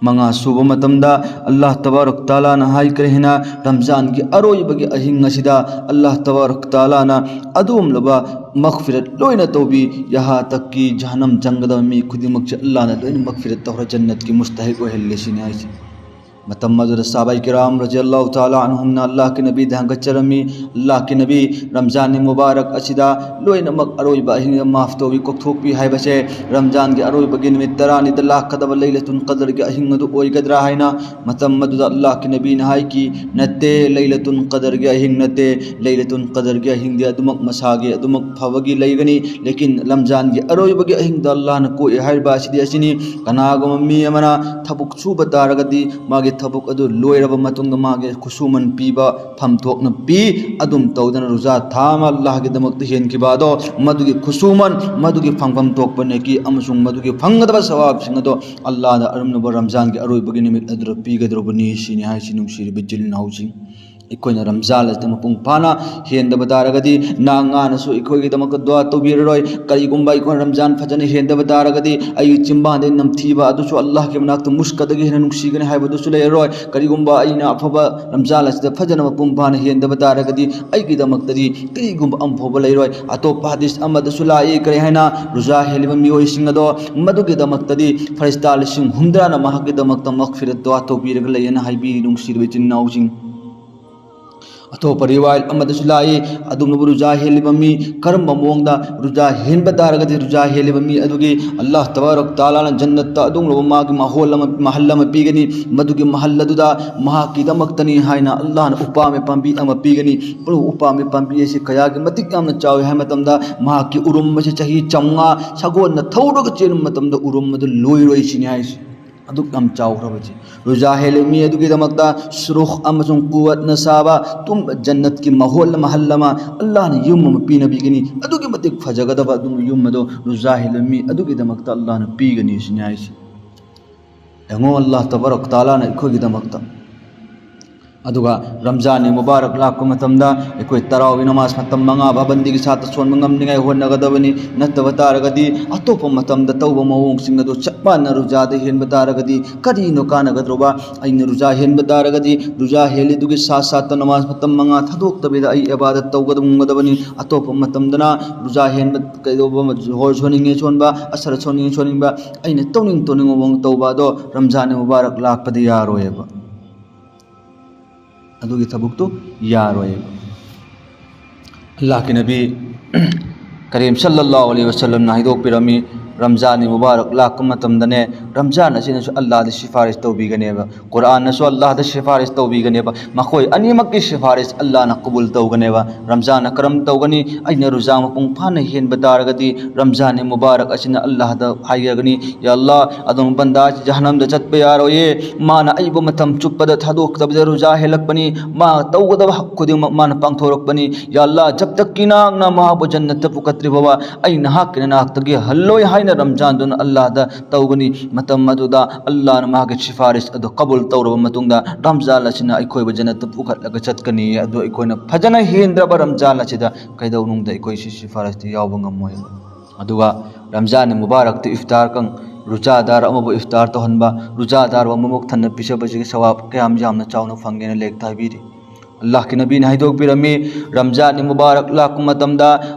ꯃꯉꯥ ꯁꯨꯕ ꯃꯇꯝꯗ ꯑꯜꯂꯥꯍ ꯇꯕꯥꯔꯛ ꯇꯥꯂꯥꯅ ꯍꯥꯏꯈ꯭ꯔꯦ ꯍꯥꯏꯅ, ꯔꯝꯖꯥꯟꯒꯤ ꯑꯔꯣꯏꯕꯒꯤ ꯑꯍꯤꯡ ꯑꯁꯤꯗ ꯑꯜꯂꯥꯍ ꯇꯕꯥꯔꯛ ꯇꯥꯂꯥꯅ ꯑꯗꯨꯒꯨꯝꯂꯕ ꯃꯛꯐꯤꯔꯠ ꯂꯣꯏꯅ ꯇꯧꯕꯤ, ꯌꯍꯥ ꯇꯛꯀꯤ ꯖꯍꯅꯝ ꯆꯪꯒꯗꯕ ꯃꯤ ꯈꯨꯗꯤꯡꯃꯛꯁꯦ ꯑꯜꯂꯥꯍꯅ ꯂꯣꯏꯅ ꯃꯛꯐꯤꯔꯠ ꯇꯧꯔ ꯖꯟꯅꯠꯀꯤ ꯃꯨꯁꯇꯍꯤꯛ ꯑꯣꯏꯍꯜꯂꯦ ꯁꯤꯅꯤ ꯍꯥꯏꯁꯦ꯫ ꯃꯇꯝ ꯑꯗꯨꯗ ꯁꯥꯕꯥꯏ ꯀꯤꯔꯥꯝ ꯔꯖꯤꯌꯜꯂꯥꯍꯨ ꯇꯥꯂꯥ ꯑꯟꯍꯨꯝꯅ ꯑꯜꯂꯥꯍꯀꯤ ꯅꯕꯤꯗ ꯍꯪꯒꯠꯆꯔꯝꯃꯤ, "ꯑꯜꯂꯥꯍꯀꯤ ꯅꯕꯤ, ꯔꯝꯖꯥꯟꯒꯤ ꯃꯨꯕꯥꯔꯛ ꯑꯁꯤꯗ ꯂꯣꯏꯅꯃꯛ ꯑꯔꯣꯏꯕ ꯑꯍꯤꯡꯗ ꯃꯥꯐ ꯇꯧꯕꯤ, ꯀꯣꯛꯊꯣꯛꯄꯤ ꯍꯥꯏꯕꯁꯦ ꯔꯝꯖꯥꯟꯒꯤ ꯑꯔꯣꯏꯕꯒꯤ ꯅꯨꯃꯤꯠ ꯇꯔꯥꯅꯤꯗ ꯂꯥꯛꯀꯗꯕ ꯂꯩꯂꯇꯨꯜ ꯀꯗꯔꯒꯤ ꯑꯍꯤꯡ ꯑꯗꯨ ꯑꯣꯏꯒꯗ꯭ꯔꯥ?" ꯍꯥꯏꯅ꯫ ꯃꯇꯝ ꯑꯗꯨꯗ ꯑꯜꯂꯥꯍꯀꯤ ꯅꯕꯤꯅ ꯍꯥꯏꯈꯤ, "ꯅꯠꯇꯦ, ꯂꯩꯂꯇꯨꯜ ꯀꯗꯔꯒꯤ ꯑꯍꯤꯡ ꯅꯠꯇꯦ꯫ ꯂꯩꯂꯇꯨꯜ ꯀꯗꯔꯒꯤ ꯑꯍꯤꯡꯗꯤ ꯑꯗꯨꯃꯛ ꯃꯁꯥꯒꯤ, ꯑꯗꯨꯃꯛ ꯐꯕꯒꯤ ꯂꯩꯒꯅꯤ, ꯂꯦꯀꯤꯟ ꯔꯝꯖꯥꯟꯒꯤ ꯑꯔꯣꯏꯕꯒꯤ ꯑꯍꯤꯡꯗ ꯑꯜꯂꯥꯍꯅ ꯀꯣꯛꯑꯦ ꯍꯥꯏꯔꯤꯕ ꯑꯁꯤꯗꯤ ꯑꯁꯤꯅꯤ, ꯀꯅꯥꯒꯨꯝꯕ ꯃꯤ ꯑꯃꯅ ꯊꯕꯛ ꯁꯨꯕ ꯇꯥꯔꯒꯗꯤ ꯃꯥꯒꯤ ꯊꯕꯛ ꯑꯗꯨ ꯂꯣꯏꯔꯕ ꯃꯇꯨꯡꯗ ꯃꯥꯒꯤ ꯈꯨꯁꯨꯃꯟ ꯄꯤꯕ ꯐꯝ ꯊꯣꯛꯅ ꯄꯤ꯫ ꯑꯗꯨꯝ ꯇꯧꯗꯅ ꯔꯨꯖꯥ ꯊꯥ ꯑꯃ ꯑꯜꯂꯥꯍꯒꯤꯗꯃꯛꯇ ꯍꯦꯟꯈꯤꯕ ꯑꯗꯣ, ꯃꯗꯨꯒꯤ ꯈꯨꯁꯨꯃꯟ, ꯃꯗꯨꯒꯤ ꯐꯪꯐꯝ ꯊꯣꯛꯄ ꯅꯦꯀꯤ ꯑꯃꯁꯨꯡ ꯃꯗꯨꯒꯤ ꯐꯪꯒꯗꯕ ꯁꯋꯥꯕꯁꯤꯡ ꯑꯗꯣ ꯑꯜꯂꯥꯍꯅ ꯑꯔꯨꯝꯅꯕ ꯔꯝꯖꯥꯟꯒꯤ ꯑꯔꯣꯏꯕꯒꯤ ꯅꯨꯃꯤꯠ ꯑꯗꯨꯗ ꯄꯤꯒꯗꯧꯔꯕꯅꯤ ꯁꯤꯅꯤ ꯍꯥꯏꯁꯤ, ꯅꯨꯡꯁꯤꯔꯕ ꯏꯆꯤꯜ ꯏꯅꯥꯎꯁꯤꯡ꯫ ꯑꯩꯈꯣꯏꯅ ꯔꯝꯖꯥꯟ ꯑꯁꯤꯗ ꯃꯄꯨꯡ ꯐꯥꯅ ꯍꯦꯟꯗꯕ ꯇꯥꯔꯒꯗꯤ, ꯅꯥ ꯉꯥꯅꯁꯨ ꯑꯩꯈꯣꯏꯒꯤꯗꯃꯛꯇ ꯗꯨꯋꯥ ꯇꯧꯕꯤꯔꯔꯣꯏ꯫ ꯀꯔꯤꯒꯨꯝꯕ ꯑꯩꯈꯣꯏꯅ ꯔꯝꯖꯥꯟ ꯐꯖꯅ ꯍꯦꯟꯗꯕ ꯇꯥꯔꯒꯗꯤ, ꯑꯩꯒꯤ ꯆꯤꯝꯕꯥꯟꯗꯒꯤ ꯅꯝꯊꯤꯕ ꯑꯗꯨꯁꯨ ꯑꯜꯂꯥꯍꯒꯤ ꯃꯅꯥꯛꯇ ꯃꯨꯁꯀꯗꯒꯤ ꯍꯦꯟꯅ ꯅꯨꯡꯁꯤꯒꯅꯤ ꯍꯥꯏꯕꯗꯨꯁꯨ ꯂꯩꯔꯔꯣꯏ꯫ ꯀꯔꯤꯒꯨꯝꯕ ꯑꯩꯅ ꯑꯐꯕ ꯔꯝꯖꯥꯟ ꯑꯁꯤꯗ ꯐꯖꯅ ꯃꯄꯨꯡ ꯐꯥꯅ ꯍꯦꯟꯗꯕ ꯇꯥꯔꯒꯗꯤ, ꯑꯩꯒꯤꯗꯃꯛꯇꯗꯤ ꯀꯔꯤꯒꯨꯝꯕ ꯑꯃꯐꯥꯎꯕ ꯂꯩꯔꯣꯏ꯫ ꯑꯇꯣꯞꯄ ꯍꯗꯤꯁ ꯑꯃꯗꯁꯨ ꯂꯥꯛꯏ, ꯀꯔꯤ ꯍꯥꯏꯅ? ꯔꯨꯖꯥ ꯍꯦꯜꯂꯤꯕ ꯃꯤꯑꯣꯏꯁꯤꯡ ꯑꯗꯣ, ꯃꯗꯨꯒꯤꯗꯃꯛꯇꯗꯤ ꯐꯔꯤꯁꯇꯥ ꯂꯤꯁꯤꯡ ꯍꯨꯝꯗ꯭ꯔꯥꯅ ꯃꯍꯥꯛꯀꯤꯗꯃꯛꯇ ꯃꯒꯐꯤꯔꯠ ꯗꯨꯋꯥ ꯇꯧꯕꯤꯔꯒ ꯂꯩ ꯍꯥꯏꯅ ꯍꯥꯏꯕꯤꯔꯤ, ꯅꯨꯡꯁꯤꯔꯕ ꯏꯆꯤꯟ ꯏꯅꯥꯎꯁꯤꯡ꯫ ꯑꯇꯣꯞꯄ ꯔꯤꯋꯥꯌꯠ ꯑꯃꯗꯁꯨ ꯂꯥꯛꯏ, ꯑꯗꯨꯒꯨꯝꯂꯕ ꯔꯨꯖꯥ ꯍꯦꯜꯂꯤꯕ ꯃꯤ ꯀꯔꯝꯕ ꯃꯑꯣꯡꯗ ꯔꯨꯖꯥ ꯍꯦꯟꯕ ꯇꯥꯔꯒꯗꯤ, ꯔꯨꯖꯥ ꯍꯦꯜꯂꯤꯕ ꯃꯤ ꯑꯗꯨꯒꯤ ꯑꯜꯂꯥꯍ ꯇꯕꯥꯔꯛ ꯇꯥꯂꯥꯅ ꯖꯟꯅꯠꯇ ꯑꯗꯨꯒꯨꯝꯂꯕ ꯃꯥꯒꯤ ꯃꯍꯣꯜ ꯑꯃ, ꯃꯍꯜ ꯑꯃ ꯄꯤꯒꯅꯤ꯫ ꯃꯗꯨꯒꯤ ꯃꯍꯜ ꯑꯗꯨꯗ ꯃꯍꯥꯛꯀꯤꯗꯃꯛꯇꯅꯤ ꯍꯥꯏꯅ ꯑꯜꯂꯥꯍꯅ ꯎꯄꯥꯝꯕꯤ ꯄꯥꯝꯕꯤ ꯑꯃ ꯄꯤꯒꯅꯤ꯫ ꯃꯗꯨ ꯎꯄꯥꯝꯕꯤ ꯄꯥꯝꯕꯤ ꯑꯁꯤ ꯀꯌꯥꯒꯤ ꯃꯇꯤꯛ ꯌꯥꯝꯅ ꯆꯥꯎꯏ ꯍꯥꯏꯕ ꯃꯇꯝꯗ, ꯃꯍꯥꯛꯀꯤ ꯎꯔꯨꯝ ꯑꯁꯤ ꯆꯍꯤ ꯆꯥꯝꯃꯉꯥ ꯁꯒꯣꯜꯅ ꯊꯧꯔꯒ ꯆꯦꯟꯕ ꯃꯇꯝꯗ ꯎꯔꯨꯝ ꯑꯗꯨ ꯂꯣꯏꯔꯣꯏ ꯁꯤꯅꯤ ꯍꯥꯏꯁꯤ꯫ ꯑꯗꯨꯛ ꯌꯥꯝ ꯆꯥꯎꯈ꯭ꯔꯕꯁꯤ꯫ ꯔꯨꯖꯥ ꯍꯦꯜꯂꯤꯕ ꯃꯤ ꯑꯗꯨꯒꯤꯗꯃꯛꯇ ꯁꯨꯔꯨꯈ ꯑꯃꯁꯨꯡ ꯀꯨꯋꯠꯅ ꯁꯥꯕ ꯇꯨꯝꯕ ꯖꯟꯅꯠꯀꯤ ꯃꯍꯣꯜ ꯃꯍꯜ ꯑꯃ, ꯑꯜꯂꯥꯍꯅ ꯌꯨꯝ ꯑꯃ ꯄꯤꯅꯕꯤꯒꯅꯤ꯫ ꯑꯗꯨꯛꯀꯤ ꯃꯇꯤꯛ ꯐꯖꯒꯗꯕ ꯑꯗꯨꯒꯨꯝꯕ ꯌꯨꯝ ꯑꯗꯨ ꯔꯨꯖꯥ ꯍꯦꯜꯂꯤꯕ ꯃꯤ ꯑꯗꯨꯒꯤꯗꯃꯛꯇ ꯑꯜꯂꯥꯍꯅ ꯄꯤꯒꯅꯤ ꯁꯤꯅꯤ ꯍꯥꯏꯁꯤ꯫ ꯌꯦꯡꯉꯣ, ꯑꯜꯂꯥꯍ ꯇꯕꯥꯔꯛ ꯇꯥꯂꯥꯅ ꯑꯩꯈꯣꯏꯒꯤꯗꯃꯛꯇ꯫ ꯑꯗꯨꯒ ꯔꯝꯖꯥꯟ ꯃꯨꯕꯥꯔꯛ ꯂꯥꯛꯄ ꯃꯇꯝꯗ ꯑꯩꯈꯣꯏ ꯇꯔꯥꯋꯤ ꯅꯃꯥꯖ ꯃꯇꯝ ꯃꯉꯥ ꯄꯥꯕꯟꯗꯤꯒꯤ ꯁꯥꯠꯇ ꯁꯣꯟꯕ ꯉꯝꯅꯤꯡꯉꯥꯏ ꯍꯣꯠꯅꯒꯗꯕꯅꯤ꯫ ꯅꯠꯇꯕ ꯇꯥꯔꯒꯗꯤ, ꯑꯇꯣꯞꯄ ꯃꯇꯝꯗ ꯇꯧꯕ ꯃꯑꯣꯡꯁꯤꯡ ꯑꯗꯨ ꯆꯞ ꯃꯥꯟꯅ ꯔꯨꯖꯥꯗ ꯍꯦꯟꯕ ꯇꯥꯔꯒꯗꯤ ꯀꯔꯤꯅꯣ ꯀꯥꯟꯅꯒꯗ꯭ꯔꯕ? ꯑꯩꯅ ꯔꯨꯖꯥ ꯍꯦꯟꯕ ꯇꯥꯔꯒꯗꯤ, ꯔꯨꯖꯥ ꯍꯦꯜꯂꯤꯗꯨꯒꯤ ꯁꯥꯠ ꯁꯥꯠꯇ ꯅꯃꯥꯖ ꯃꯇꯝ ꯃꯉꯥ ꯊꯥꯗꯣꯛꯇꯕꯤꯗ ꯑꯩ ꯏꯕꯥꯗꯠ ꯇꯧꯒꯗꯕꯅꯤ꯫ ꯑꯇꯣꯞꯄ ꯃꯇꯝꯗꯅ ꯔꯨꯖꯥ ꯍꯦꯟꯕ, ꯀꯩꯗꯧꯕ, ꯖꯣꯍꯣꯔ ꯁꯣꯟꯅꯤꯡꯉꯦ ꯁꯣꯟꯕ, ꯑꯁꯔ ꯁꯣꯟꯅꯤꯡꯉꯦ ꯁꯣꯟꯅꯤꯡꯕ, ꯑꯩꯅ ꯇꯧꯅꯤꯡ ꯇꯧꯅꯤꯡꯕ ꯃꯑꯣꯡ ꯇꯧꯕ ꯑꯗꯣ ꯔꯝꯖꯥꯟ ꯃꯨꯕꯥꯔꯛ ꯂꯥꯛꯄꯗꯤ ꯌꯥꯔꯣꯏꯕ꯫ ꯑꯗꯨꯒꯤ ꯊꯕꯛꯇꯨ ꯌꯥꯔꯣꯏꯕ꯫ ꯑꯜꯂꯥꯍꯀꯤ ꯅꯕꯤ ꯀꯔꯤꯝ ꯁꯜꯂꯜꯂꯥꯍꯨ ꯑꯂꯩꯍꯤ ꯋꯁꯜꯂꯝꯅ ꯍꯥꯏꯗꯣꯛꯄꯤꯔꯝꯃꯤ, ꯔꯝꯖꯥꯟ ꯃꯨꯕꯥꯔꯛ ꯂꯥꯛꯄ ꯃꯇꯝꯗꯅꯦ, ꯔꯝꯖꯥꯟ ꯑꯁꯤꯅꯁꯨ ꯑꯜꯂꯥꯍꯗ ꯁꯤꯐꯥꯔꯤꯁ ꯇꯧꯕꯤꯒꯅꯦꯕ, ꯀꯨꯔꯥꯟꯅꯁꯨ ꯑꯜꯂꯥꯍꯗ ꯁꯤꯐꯥꯔꯤꯁ ꯇꯧꯕꯤꯒꯅꯦꯕ꯫ ꯃꯈꯣꯏ ꯑꯅꯤꯃꯛꯀꯤ ꯁꯤꯐꯥꯔꯤꯁ ꯑꯜꯂꯥꯍꯅ ꯀꯕꯨꯜ ꯇꯧꯒꯅꯦꯕ꯫ ꯔꯝꯖꯥꯟꯅ ꯀꯔꯝ ꯇꯧꯒꯅꯤ? ꯑꯩꯅ ꯔꯨꯖꯥ ꯃꯄꯨꯡ ꯐꯥꯅ ꯍꯦꯟꯕ ꯇꯥꯔꯒꯗꯤ, ꯔꯝꯖꯥꯟ ꯃꯨꯕꯥꯔꯛ ꯑꯁꯤꯅ ꯑꯜꯂꯥꯍꯗ ꯍꯥꯏꯖꯒꯅꯤ, "ꯌꯥ ꯑꯜꯂꯥꯍ, ꯑꯗꯣꯝ ꯕꯟꯗꯥ ꯑꯁꯤ ꯖꯍꯟꯅꯝꯗ ꯆꯠꯄ ꯌꯥꯔꯣꯏꯌꯦ꯫ ꯃꯥꯅ ꯑꯩꯕꯨ ꯃꯇꯝ ꯆꯨꯞꯄꯗ ꯊꯥꯗꯣꯛꯇꯕꯤꯗ ꯔꯨꯖꯥ ꯍꯦꯜꯂꯛꯄꯅꯤ꯫ ꯃꯥ ꯇꯧꯒꯗꯕ ꯍꯛ ꯈꯨꯗꯤꯡꯃꯛ ꯃꯥꯅ ꯄꯥꯡꯊꯣꯔꯛꯄꯅꯤ꯫ ꯌꯥ ꯑꯜꯂꯥꯍ, ꯖꯕ ꯇꯛ ꯀꯤ ꯅꯍꯥꯛꯅ ꯃꯍꯥꯛꯄꯨ ꯖꯟꯅꯠꯇ ꯄꯨꯈꯠꯇ꯭ꯔꯤ ꯐꯥꯎꯕ ꯑꯩ ꯅꯍꯥꯛꯀꯤ ꯅꯅꯥꯛꯇꯒꯤ ꯍꯜꯂꯣꯏ" ꯍꯥꯏ꯫ ꯔꯝꯖꯥꯟꯗꯨꯅ ꯑꯜꯂꯥꯍꯗ ꯇꯧꯒꯅꯤ꯫ ꯃꯇꯝ ꯑꯗꯨꯗ ꯑꯜꯂꯥꯍꯅ ꯃꯍꯥꯛꯀꯤ ꯁꯤꯐꯥꯔꯤꯁ ꯑꯗꯨ ꯀꯕꯨꯜ ꯇꯧꯔꯕ ꯃꯇꯨꯡꯗ ꯔꯝꯖꯥꯟ ꯑꯁꯤꯅ ꯑꯩꯈꯣꯏꯕꯨ ꯖꯟꯅꯠꯇ ꯄꯨꯈꯠꯂꯒ ꯆꯠꯀꯅꯤ꯫ ꯑꯗꯨ ꯑꯩꯈꯣꯏꯅ ꯐꯖꯅ ꯍꯦꯟꯗ꯭ꯔꯕ ꯔꯝꯖꯥꯟ ꯑꯁꯤꯗ ꯀꯩꯗꯧꯅꯨꯡꯗ ꯑꯩꯈꯣꯏ ꯁꯤ ꯁꯤꯐꯥꯔꯤꯁꯇ ꯌꯥꯎꯕ ꯉꯝꯃꯣꯏ꯫ ꯑꯗꯨꯒ ꯔꯝꯖꯥꯟ ꯃꯨꯕꯥꯔꯛꯇ ꯏꯐꯇꯥꯔ ꯀꯪ ꯔꯨꯖꯥꯗꯥꯔ ꯑꯃꯕꯨ ꯏꯐꯇꯥꯔ ꯇꯧꯍꯟꯕ, ꯔꯨꯖꯥꯗꯥꯔꯕꯨ ꯃꯕꯨꯛ ꯊꯟꯅ ꯄꯤꯖꯕꯁꯤꯒꯤ ꯁꯋꯥꯕ ꯀꯌꯥꯝ ꯌꯥꯝꯅ ꯆꯥꯎꯅ ꯐꯪꯒꯦꯅ ꯂꯥꯏꯔꯤꯛꯇ ꯍꯥꯏꯕꯤꯔꯤ꯫ ꯑꯜꯂꯥꯍꯀꯤ ꯅꯕꯤꯅ ꯍꯥꯏꯗꯣꯛꯄꯤꯔꯝꯃꯤ, ꯔꯝꯖꯥꯟ ꯃꯨꯕꯥꯔꯛ ꯂꯥꯛꯄ ꯃꯇꯝꯗ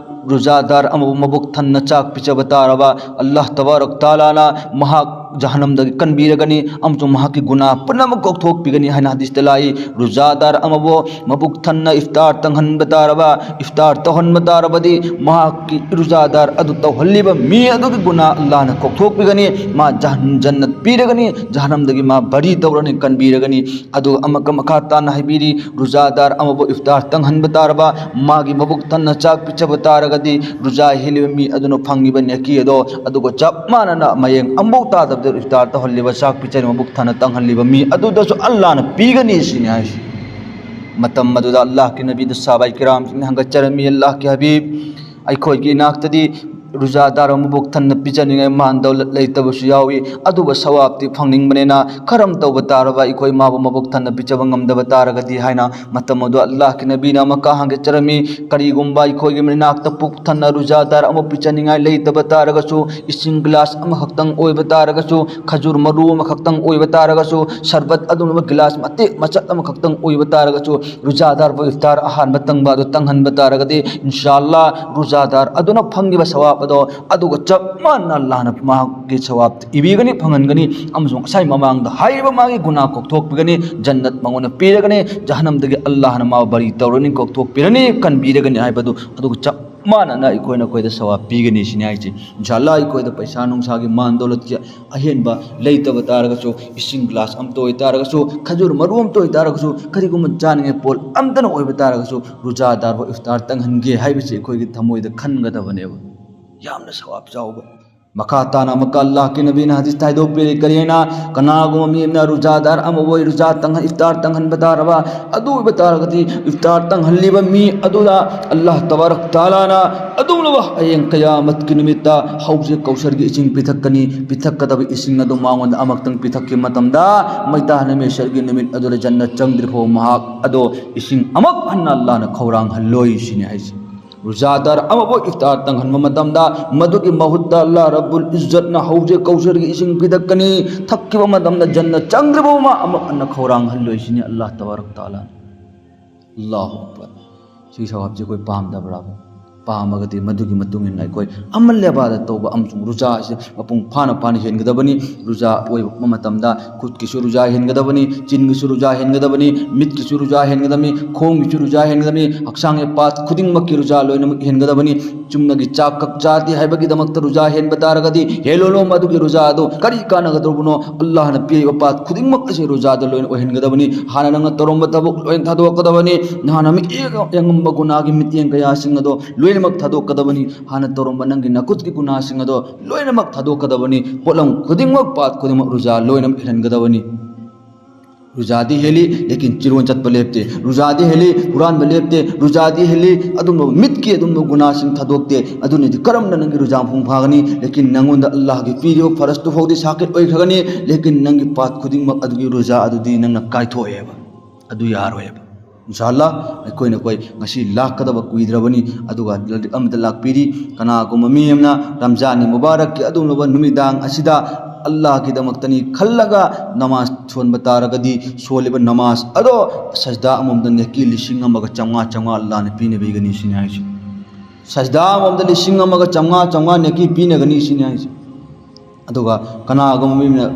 ꯔꯨꯖꯥꯗꯥꯔ ꯑꯃꯕꯨ ꯃꯕꯨꯛ ꯊꯟꯅ ꯆꯥꯛ ꯄꯤꯖꯕ ꯇꯥꯔꯕ, ꯑꯜꯂꯥꯍ ꯇꯕꯥꯔꯛ ꯇꯥꯂꯥꯅ ꯃꯍꯥꯛ ꯖꯍꯟꯅꯝꯗꯒꯤ ꯀꯟꯕꯤꯔꯒꯅꯤ ꯑꯃꯁꯨꯡ ꯃꯍꯥꯛꯀꯤ ꯒꯨꯅꯥ ꯄꯨꯝꯅꯃꯛ ꯀꯣꯛꯊꯣꯛꯄꯤꯒꯅꯤ ꯍꯥꯏꯅ ꯍꯗꯤꯁꯇ ꯂꯥꯛꯏ꯫ ꯔꯨꯖꯥꯗꯥꯔ ꯑꯃꯕꯨ ꯃꯕꯨꯛ ꯊꯟꯅ ꯏꯐꯇꯥꯔ ꯇꯪꯍꯟꯕ ꯇꯥꯔꯕ, ꯏꯐꯇꯥꯔ ꯇꯧꯍꯟꯕ ꯇꯥꯔꯕꯗꯤ ꯃꯍꯥꯛꯀꯤ ꯔꯨꯖꯥꯗꯥꯔ ꯑꯗꯨ ꯇꯧꯍꯜꯂꯤꯕ ꯃꯤ ꯑꯗꯨꯒꯤ ꯒꯨꯅꯥ ꯑꯜꯂꯥꯍꯅ ꯀꯣꯛꯊꯣꯛꯄꯤꯒꯅꯤ꯫ ꯃꯥ ꯖꯍꯟ-, ꯖꯟꯅꯠ ꯄꯤꯔꯒꯅꯤ, ꯖꯍꯟꯅꯝꯗꯒꯤ ꯃꯥ ꯕꯔꯤ ꯇꯧꯔꯅꯤ, ꯀꯟꯕꯤꯔꯒꯅꯤ꯫ ꯑꯗꯨꯒ ꯑꯃꯨꯛꯀ ꯃꯈꯥ ꯇꯥꯅ ꯍꯥꯏꯕꯤꯔꯤ, ꯔꯨꯖꯥꯗꯥꯔ ꯑꯃꯕꯨ ꯏꯐꯇꯥꯔ ꯇꯪꯍꯟꯕ ꯇꯥꯔꯕ, ꯃꯥꯒꯤ ꯃꯕꯨꯛ ꯊꯟꯅ ꯆꯥꯛ ꯄꯤꯖꯕ ꯇꯥꯔꯒꯗꯤ ꯔꯨꯖꯥ ꯍꯦꯜꯂꯤꯕ ꯃꯤ ꯑꯗꯨꯅ ꯐꯪꯉꯤꯕ ꯅꯦꯀꯤ ꯑꯗꯣ ꯑꯗꯨꯒ ꯆꯞ ꯃꯥꯟꯅꯅ ꯃꯌꯦꯡ ꯑꯃꯐꯥꯎ ꯇꯥꯗꯕꯗ ꯏꯐꯇꯥꯔ ꯇꯧꯍꯜꯂꯤꯕ, ꯆꯥꯛ ꯄꯤꯖꯔꯤꯕ, ꯃꯕꯨꯛ ꯊꯟꯅ ꯇꯪꯍꯜꯂꯤꯕ ꯃꯤ ꯑꯗꯨꯗꯁꯨ ꯑꯜꯂꯥꯍꯅ ꯄꯤꯒꯅꯤ ꯁꯤꯅꯤ ꯍꯥꯏꯁꯤ꯫ ꯃꯇꯝ ꯑꯗꯨꯗ ꯑꯜꯂꯥꯍꯀꯤ ꯅꯕꯤꯗ ꯁꯍꯥꯕꯥꯏ ꯀꯤꯔꯥꯝꯁꯤꯡꯅ ꯍꯪꯒꯠꯆꯔꯝꯃꯤ, "ꯑꯜꯂꯥꯍꯀꯤ ꯍꯕꯤꯕ, ꯑꯩꯈꯣꯏꯒꯤ ꯏꯅꯥꯛꯇꯗꯤ ꯔꯨꯖꯥꯗꯥꯔ ꯃꯕꯨꯛ ꯊꯟꯅ ꯄꯤꯖꯅꯤꯡꯉꯥꯏ ꯃꯥꯟ ꯗꯧꯂꯠ ꯂꯩꯇꯕꯁꯨ ꯌꯥꯎꯏ, ꯑꯗꯨꯕꯨ ꯁꯋꯥꯕꯇꯤ ꯐꯪꯅꯤꯡꯕꯅꯤꯅ ꯀꯔꯝ ꯇꯧꯕ ꯇꯥꯔꯕ ꯑꯩꯈꯣꯏ ꯃꯥꯕꯨ ꯃꯕꯨꯛ ꯊꯟꯅ ꯄꯤꯖꯕ ꯉꯝꯗꯕ ꯇꯥꯔꯒꯗꯤ?" ꯍꯥꯏꯅ ꯃꯇꯝ ꯑꯗꯨ ꯑꯜꯂꯥꯍꯀꯤ ꯅꯕꯤꯅ ꯑꯃꯨꯛꯀ ꯍꯪꯒꯠꯆꯔꯝꯃꯤ, "ꯀꯔꯤꯒꯨꯝꯕ ꯑꯩꯈꯣꯏꯒꯤ ꯃꯅꯥꯛꯇ ꯄꯨꯛ ꯊꯟꯅ ꯔꯨꯖꯥꯗꯥꯔ ꯑꯃ ꯄꯤꯖꯅꯤꯡꯉꯥꯏ ꯂꯩꯇꯕ ꯇꯥꯔꯒꯁꯨ, ꯏꯁꯤꯡ ꯒꯤꯂꯥꯁ ꯑꯃꯈꯛꯇꯪ ꯑꯣꯏꯕ ꯇꯥꯔꯒꯁꯨ, ꯈꯖꯨꯔ ꯃꯔꯨ ꯑꯃꯈꯛꯇꯪ ꯑꯣꯏꯕ ꯇꯥꯔꯒꯁꯨ, ꯁꯔꯕꯠ ꯑꯗꯨꯒꯨꯝꯂꯕ ꯒꯤꯂꯥꯁ ꯃꯇꯦꯛ ꯃꯆꯠ ꯑꯃꯈꯛꯇꯪ ꯑꯣꯏꯕ ꯇꯥꯔꯒꯁꯨ, ꯔꯨꯖꯥꯗꯥꯔꯕꯨ ꯏꯐꯇꯥꯔ ꯑꯍꯥꯟꯕ ꯇꯪꯕ ꯑꯗꯨ ꯇꯪꯍꯟꯕ ꯇꯥꯔꯒꯗꯤ, ꯏꯟꯁꯥ ꯑꯜꯂꯥꯍ ꯔꯨꯖꯥꯗꯥꯔ ꯑꯗꯨꯅ ꯐꯪꯈꯤꯕ ꯁꯋꯥꯕ ꯑꯗꯣ ꯑꯗꯨꯒ ꯆꯞ ꯃꯥꯟꯅ ꯑꯜꯂꯥꯍꯅ ꯃꯍꯥꯛꯀꯤ ꯁꯋꯥꯕ ꯏꯕꯤꯒꯅꯤ, ꯐꯪꯍꯟꯒꯅꯤ꯫ ꯑꯃꯁꯨꯡ ꯉꯁꯥꯏ ꯃꯃꯥꯡꯗ ꯍꯥꯏꯔꯤꯕ ꯃꯥꯒꯤ ꯒꯨꯅꯥ ꯀꯣꯛꯊꯣꯛꯄꯤꯒꯅꯤ, ꯖꯟꯅꯠ ꯃꯉꯣꯟꯗ ꯄꯤꯔꯒꯅꯤ, ꯖꯍꯟꯅꯝꯗꯒꯤ ꯑꯜꯂꯥꯍꯅ ꯃꯥꯕꯨ ꯕꯔꯤ ꯇꯧꯔꯅꯤ, ꯀꯣꯛꯊꯣꯛꯄꯤꯔꯅꯤ, ꯀꯟꯕꯤꯔꯒꯅꯤ ꯍꯥꯏꯕꯗꯨ ꯑꯗꯨꯒ ꯆꯞ ꯃꯥꯟꯅꯅ ꯑꯩꯈꯣꯏꯅ ꯑꯩꯈꯣꯏꯗ ꯁꯋꯥꯕ ꯄꯤꯒꯅꯤ ꯁꯤꯅꯤ ꯍꯥꯏꯁꯦ꯫ ꯏꯟꯁꯥ ꯑꯜꯂꯥꯍ ꯑꯩꯈꯣꯏꯗ ꯄꯩꯁꯥ ꯅꯨꯡꯁꯥꯒꯤ ꯃꯥꯟ ꯗꯧꯂꯠꯀꯤ ꯑꯍꯦꯟꯕ ꯂꯩꯇꯕ ꯇꯥꯔꯒꯁꯨ, ꯏꯁꯤꯡ ꯒꯤꯂꯥꯁ ꯑꯃꯇ ꯑꯣꯏ ꯇꯥꯔꯒꯁꯨ, ꯈꯖꯨꯔ ꯃꯔꯨ ꯑꯃꯇ ꯑꯣꯏ ꯇꯥꯔꯒꯁꯨ, ꯀꯔꯤꯒꯨꯝꯕ ꯆꯥꯅꯤꯡꯉꯥꯏ ꯄꯣꯠ ꯑꯃꯇꯅ ꯑꯣꯏꯕ ꯇꯥꯔꯒꯁꯨ, ꯔꯨꯖꯥꯗꯥꯔꯕꯨ ꯏꯐꯇꯥꯔ ꯇꯪꯍꯟꯒꯦ ꯍꯥꯏꯕꯁꯤ ꯑꯩꯈꯣꯏꯒꯤ ꯊꯃꯣꯏꯗ ꯈꯟꯒꯗꯕꯅꯦꯕ꯫ ꯌꯥꯝꯅ ꯁꯋꯥꯕ ꯆꯥꯎꯕ ꯃꯈꯥ ꯇꯥꯅ ꯑꯃꯨꯛꯀ ꯑꯜꯂꯥꯍꯀꯤ ꯅꯕꯤꯅ ꯍꯗꯤꯁ ꯍꯥꯏꯗꯣꯛꯄꯤꯔꯤ, ꯀꯔꯤ ꯍꯥꯏꯅ? ꯀꯅꯥꯒꯨꯝꯕ ꯃꯤ ꯑꯃꯅ ꯔꯨꯖꯥꯗꯥꯔ ꯑꯃꯕꯨ ꯔꯨꯖꯥ ꯇꯪꯍꯟ, ꯏꯐꯇꯥꯔ ꯇꯪꯍꯟꯕ ꯇꯥꯔꯕ, ꯑꯗꯨ ꯑꯣꯏꯕ ꯇꯥꯔꯒꯗꯤ ꯏꯐꯇꯥꯔ ꯇꯪꯍꯜꯂꯤꯕ ꯃꯤ ꯑꯗꯨꯗ ꯑꯜꯂꯥꯍ ꯇꯕꯥꯔꯛ ꯇꯥꯂꯥꯅ ꯑꯗꯨꯒꯨꯝꯂꯕ ꯍꯌꯦꯡ ꯀꯌꯥꯃꯠꯀꯤ ꯅꯨꯃꯤꯠꯇ ꯍꯧꯖꯤꯛ ꯀꯧꯁꯔꯒꯤ ꯏꯁꯤꯡ ꯄꯤꯊꯛꯀꯅꯤ꯫ ꯄꯤꯊꯛꯀꯗꯕ ꯏꯁꯤꯡ ꯑꯗꯨ ꯃꯉꯣꯟꯗ ꯑꯃꯨꯛꯇꯪ ꯄꯤꯊꯛꯈꯤꯕ ꯃꯇꯝꯗ ꯃꯩꯇꯥꯟ ꯃꯦꯁꯔꯒꯤ ꯅꯨꯃꯤꯠ ꯑꯗꯨꯗ ꯖꯟꯅꯠ ꯆꯪꯗ꯭ꯔꯤꯐꯥꯎ ꯃꯍꯥꯛ ꯑꯗꯣ ꯏꯁꯤꯡ ꯑꯃꯨꯛ ꯍꯟꯅ ꯑꯜꯂꯥꯍꯅ ꯈꯧꯔꯥꯡꯍꯜꯂꯣꯏ ꯁꯤꯅꯤ ꯍꯥꯏꯁꯦ꯫ ꯔꯨꯖꯥꯗꯥꯔ ꯑꯃꯕꯨ ꯏꯐꯇꯥꯔ ꯇꯪꯍꯟꯕ ꯃꯇꯝꯗ ꯃꯗꯨꯒꯤ ꯃꯍꯨꯠꯇ ꯑꯜꯂꯥꯍ ꯔꯕꯨꯜ ꯏꯖꯠꯅ ꯍꯧꯖꯤꯛ ꯀꯧꯁꯔꯒꯤ ꯏꯁꯤꯡ ꯄꯤꯊꯛꯀꯅꯤ꯫ ꯊꯛꯈꯤꯕ ꯃꯇꯝꯗ ꯖꯟꯅꯠ ꯆꯪꯗ꯭ꯔꯤꯐꯥꯎ ꯃꯥ ꯑꯃꯨꯛ ꯍꯟꯅ ꯈꯧꯔꯥꯡꯍꯜꯂꯣꯏ ꯁꯤꯅꯤ ꯑꯜꯂꯥꯍ ꯇꯕꯥꯔꯛ ꯇꯥꯂꯥꯅ꯫ ꯑꯜꯂꯥꯍꯨ ꯑꯛꯕꯔ꯫ ꯁꯤꯒꯤ ꯁꯋꯥꯕꯁꯤ ꯑꯩꯈꯣꯏ ꯄꯥꯝꯗꯕ꯭ꯔꯥ? ꯄꯥꯝꯃꯒꯗꯤ ꯃꯗꯨꯒꯤ ꯃꯇꯨꯡ ꯏꯟꯅ ꯑꯩꯈꯣꯏ ꯑꯃꯜ ꯏꯕꯥꯗꯠ ꯇꯧꯕ ꯑꯃꯁꯨꯡ ꯔꯨꯖꯥ ꯑꯁꯤ ꯃꯄꯨꯡ ꯐꯥꯅ ꯐꯥꯅ ꯍꯦꯟꯒꯗꯕꯅꯤ꯫ ꯔꯨꯖꯥ ꯑꯣꯏꯕ ꯃꯇꯝꯗ ꯈꯨꯠꯀꯤꯁꯨ ꯔꯨꯖꯥ ꯍꯦꯟꯒꯗꯕꯅꯤ, ꯆꯤꯟꯒꯤꯁꯨ ꯔꯨꯖꯥ ꯍꯦꯟꯒꯗꯕꯅꯤ, ꯃꯤꯠꯀꯤꯁꯨ ꯔꯨꯖꯥ ꯍꯦꯟꯒꯗꯕꯅꯤ, ꯈꯣꯡꯒꯤꯁꯨ ꯔꯨꯖꯥ ꯍꯦꯟꯒꯗꯕꯅꯤ, ꯍꯛꯆꯥꯡꯒꯤ ꯄꯥꯠ ꯈꯨꯗꯤꯡꯃꯛꯀꯤ ꯔꯨꯖꯥ ꯂꯣꯏꯅꯃꯛ ꯍꯦꯟꯒꯗꯕꯅꯤ꯫ ꯆꯨꯝꯅꯒꯤ ꯆꯥꯛ ꯈꯛ ꯆꯥꯗꯦ ꯍꯥꯏꯕꯒꯤꯗꯃꯛꯇ ꯔꯨꯖꯥ ꯍꯦꯟꯕ ꯇꯥꯔꯒꯗꯤ ꯍꯦꯜꯂꯣꯅꯣ ꯃꯗꯨꯒꯤ ꯔꯨꯖꯥ ꯑꯗꯨ꯫ ꯀꯔꯤ ꯀꯥꯟꯅꯒꯗꯧꯕꯅꯣ? ꯑꯜꯂꯥꯍꯅ ꯄꯤꯔꯤꯕ ꯄꯥꯠ ꯈꯨꯗꯤꯡꯃꯛ ꯑꯁꯤ ꯔꯨꯖꯥꯗ ꯂꯣꯏꯅ ꯑꯣꯏꯍꯟꯒꯗꯕꯅꯤ꯫ ꯍꯥꯟꯅ ꯅꯪꯅ ꯇꯧꯔꯝꯕ ꯊꯕꯛ ꯂꯣꯏꯅ ꯊꯥꯗꯣꯛꯀꯗꯕꯅꯤ꯫ ꯅꯍꯥꯟꯅ ꯃꯤꯠꯌꯦꯡ ꯌꯦꯡꯉꯝꯕ ꯒꯨꯅꯥꯒꯤ ꯃꯤꯠꯌꯦꯡ ꯀꯌꯥꯁꯤꯡ ꯑꯗꯣ ꯂꯣꯏꯅꯃꯛ ꯊꯥꯗꯣꯛꯀꯗꯕꯅꯤ꯫ ꯍꯥꯟꯅ ꯇꯧꯔꯝꯕ ꯅꯪꯒꯤ ꯅꯈꯨꯠꯀꯤ ꯒꯨꯅꯥꯁꯤꯡ ꯑꯗꯣ ꯂꯣꯏꯅꯃꯛ ꯊꯥꯗꯣꯛꯀꯗꯕꯅꯤ꯫ ꯄꯣꯠꯂꯝ ꯈꯨꯗꯤꯡꯃꯛ, ꯄꯥꯠ ꯈꯨꯗꯤꯡꯃꯛ ꯔꯨꯖꯥ ꯂꯣꯏꯅꯃꯛ ꯍꯦꯜꯍꯟꯒꯗꯕꯅꯤ꯫ ꯔꯨꯖꯥꯗꯤ ꯍꯦꯜꯂꯤ, ꯂꯦꯀꯤꯟ ꯆꯤꯔꯣꯟ ꯆꯠꯄ ꯂꯦꯞꯇꯦ꯫ ꯔꯨꯖꯥꯗꯤ ꯍꯦꯜꯂꯤ, ꯍꯨꯔꯥꯟꯕ ꯂꯦꯞꯇꯦ꯫ ꯔꯨꯖꯥꯗꯤ ꯍꯦꯜꯂꯤ, ꯑꯗꯨꯝꯕ ꯃꯤꯠꯀꯤ ꯑꯗꯨꯝꯕ ꯒꯨꯅꯥꯁꯤꯡ ꯊꯥꯗꯣꯛꯇꯦ꯫ ꯑꯗꯨꯅꯗꯤ ꯀꯔꯝꯅ ꯅꯪꯒꯤ ꯔꯨꯖꯥ ꯃꯄꯨꯡ ꯐꯥꯒꯅꯤ? ꯂꯦꯀꯤꯟ ꯅꯪꯉꯣꯟꯗ ꯑꯜꯂꯥꯍꯒꯤ ꯄꯤꯔꯤꯕ ꯐꯔꯖꯇꯨ ꯐꯥꯎꯗꯤ ꯁꯥꯀꯤꯠ ꯑꯣꯏꯈ꯭ꯔꯒꯅꯤ, ꯂꯦꯀꯤꯟ ꯅꯪꯒꯤ ꯄꯥꯠ ꯈꯨꯗꯤꯡꯃꯛ ꯑꯗꯨꯒꯤ ꯔꯨꯖꯥ ꯑꯗꯨꯗꯤ ꯅꯪꯅ ꯀꯥꯏꯊꯣꯛꯑꯦꯕ꯫ ꯑꯗꯨ ꯌꯥꯔꯣꯏꯕ꯫ ꯏꯟꯁꯥ ꯑꯜꯂꯥꯍ, ꯑꯩꯈꯣꯏꯅ ꯑꯩꯈꯣꯏ ꯉꯁꯤ ꯂꯥꯛꯀꯗꯕ ꯀꯨꯏꯗ꯭ꯔꯕꯅꯤ꯫ ꯑꯗꯨꯒ ꯂꯥꯏꯔꯤꯛ ꯑꯃꯗ ꯂꯥꯛꯄꯤꯔꯤ, ꯀꯅꯥꯒꯨꯝꯕ ꯃꯤ ꯑꯃꯅ ꯔꯝꯖꯥꯟꯒꯤ ꯃꯨꯕꯥꯔꯛꯀꯤ ꯑꯗꯨꯒꯨꯝꯂꯕ ꯅꯨꯃꯤꯗꯥꯡ ꯑꯁꯤꯗ ꯑꯜꯂꯥꯍꯒꯤꯗꯃꯛꯇꯅꯤ ꯈꯜꯂꯒ ꯅꯃꯥꯖ ꯁꯣꯟꯕ ꯇꯥꯔꯒꯗꯤ, ꯁꯣꯜꯂꯤꯕ ꯅꯃꯥꯖ ꯑꯗꯣ ꯁꯖꯗꯥ ꯑꯃꯃꯝꯗ ꯅꯦꯀꯤ ꯂꯤꯁꯤꯡ ꯑꯃꯒ ꯆꯥꯝꯃꯉꯥ ꯆꯥꯝꯃꯉꯥ ꯑꯜꯂꯥꯍꯅ ꯄꯤꯅꯕꯤꯒꯅꯤ ꯁꯤꯅꯤ ꯍꯥꯏꯁꯦ꯫ ꯁꯖꯗꯥ ꯑꯃꯃꯝꯗ ꯂꯤꯁꯤꯡ ꯑꯃꯒ ꯆꯥꯝꯃꯉꯥ ꯆꯥꯝꯃꯉꯥ ꯅꯦꯀꯤ ꯄꯤꯅꯒꯅꯤ ꯁꯤꯅꯤ ꯍꯥꯏꯁꯦ꯫ ꯑꯗꯨꯒ ꯀꯅꯥꯒꯨꯝꯕ ꯃꯤ ꯑꯃꯅ